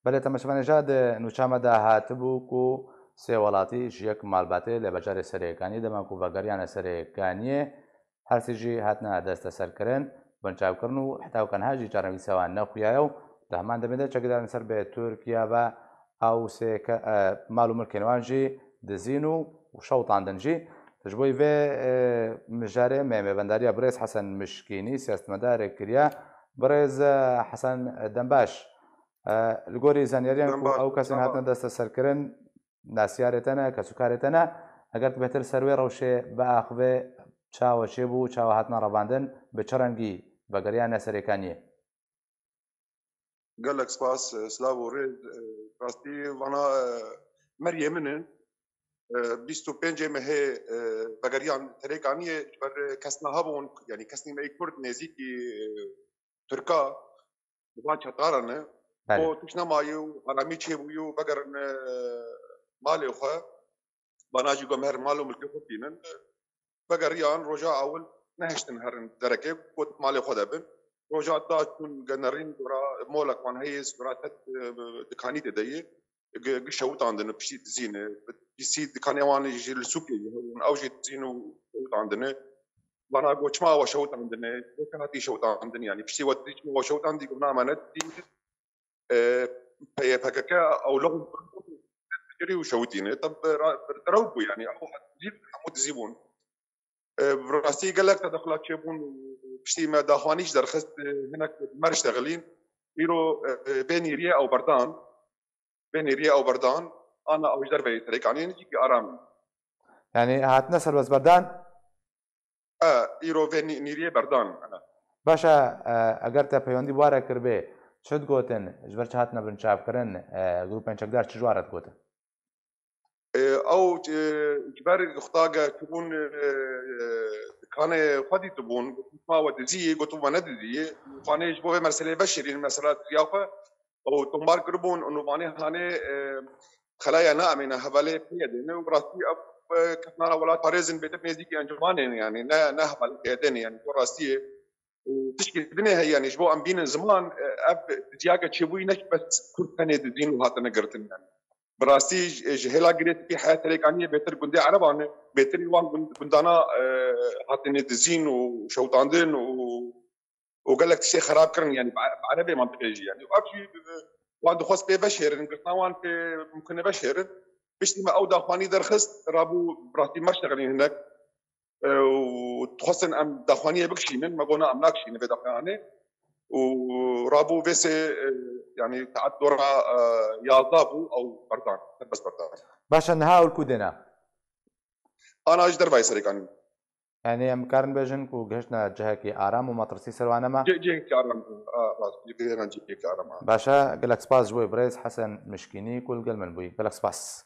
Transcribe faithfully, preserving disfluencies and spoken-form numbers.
Belê, temaşevanê, ja di nûça me de hatibû ku sê welatî ji yek malbatê li bajarê Serêkaniyê, dema ku vegeriyane Serêkaniyê, her sê jî hatine desteserkirin, binçavkirin û heta weke niha jî çarenivîsa wan nexuyaye û di heman demê de çekdar li ser bi Tirkiye ve ew sê ke-, e, mal û milkên wan jî dizîn û, û şewitandin jî. Ji bo vê, e, mijarê me mêvendariya birêz Hesen Mişkînî, siyasetmedarê kiriye. Birêz, e, Hesen Dembaş, e, li gorî zanyariyan ku Dembaş, ew kesên çawa? Hatine desteserkirin, nasiyarê te ne, kesûkarê te ne, eger tu bêhtir ser wê rewşê biaxivê, çawa çêbû, çawa hatine revandin, bi çi rengî vegeriyane Serêkaniyê? Gelek spas, e, silav û rêz. E, rastî vana, e, meriyê min in. E, bîst û pêncê mehê, e, vegeriyan Serêkaniyê ji ber, e, kesna hebûn, yanî kesnî me yê Kurd nêzîkî, e, Tirka, bi van çekdara ne. Belê. Û tişt nemayî û aramî çêbûyî û vegerin, e, malê xwe. Vana jî got, "Em her mal û milkê xwe tînin." Vegeriyan, roja ewil nehiştin herin derekê, got, "Malê xwe de bin." Roja da çûn generîn, dora molek wan heye, dora tet, e, dikanî tê de ye. Gi-, gi şewitandin, piştî dizîne. Piştî dikanê wan jî li sûkê jî hebûn, ew jî dizîn û şewitandine. Vana got, "Çima we şewitandine? Weke hatî şewitandin, yanî piştî we dizî çima we şewitandî?" Got, "Na, me nedizî." E, P Y P K K ew lewm kirî û şewitîne. Te bi ra-, bi rew bû, yanî ew dizî, hemû dizî bûn. E, bi rastî gelek tedexulat çêbûn û piştî me daxuyanî jî derxist, e, hinek mer ştexilîn. Îro, e, vê nêriyê ew berdan, vê nêriyê ew berdan, ana ew ji derveyê Serêkaniyê nêzîkî aram in. Yanî hatine serbestberdan? E, îro vê nî-, nêriyê berdan, e. Baş e, e, eger te peywendî bi wan re kiribê, çi digotin, ji ber çi hatine binçavkirin, e, grûpên çekdar çi ji wan re digotin? E, ew, e, ji ber xwedage çûbûn, e, e, dikanê xwe dîtibûn, gotin, "Ma we dizî?" Gotin, "We nedizî." Fanê ji bo vê meseleyê veşêrîn, mesela diziya xwe, û tomar kiribûn, û vanê hanê, e, xelaya ne, em ê ne hevalê pê ye dê ne, û bi rastî ev, e, kesnara welatparêz in, bêtir nêzîkî encûmanê ne, yanî ne, ne hevalê pê ye dê ne, yanî bi rastiyê. Û tişkî dinê heye, yanî ji bo em bînin ziman, e, ev ciyake çêbûyî ne bes Kurd tenê dizîn û hatine girtin, yanî. Bi rastî ji, ji hêla girê tipî heya Serêkaniyê bêtir gundê Ereban e, bêtirî wan gund-, gundana, e, hatine dizîn û şewitandin û û gelek tiştê xerab kirin, yanî bi, bi erebê mantiqê jî, yanî ev jî, e, wan dixwest pê veşêrin, girtina wan pê mimkun e veşêrin. Piştî me ew daxuyanî derxist, rabû bi rastî me ştexilîn hinek, e, û dixwestin em daxuyaniyê bikişînin, me got, "Na, em nakişînin vê daxuyanê." Û rabû vê sê, e, yanî saet dora, e, yazdeh bû, ew berdan, serbest berdan. Baş e, niha ew li ku dêne? Ana ji dervayê Serêkanî. Yanî em karin bêjin ku gihiştine cihekî aram û metirsî ser wan nema? Cih-, cihekî aram, a, rast, gihiştine cihekî aram, a. Baş e, gelek spas ji bo birêz Hesen Mişkînî ku li gel min bûyî. Gelek spas.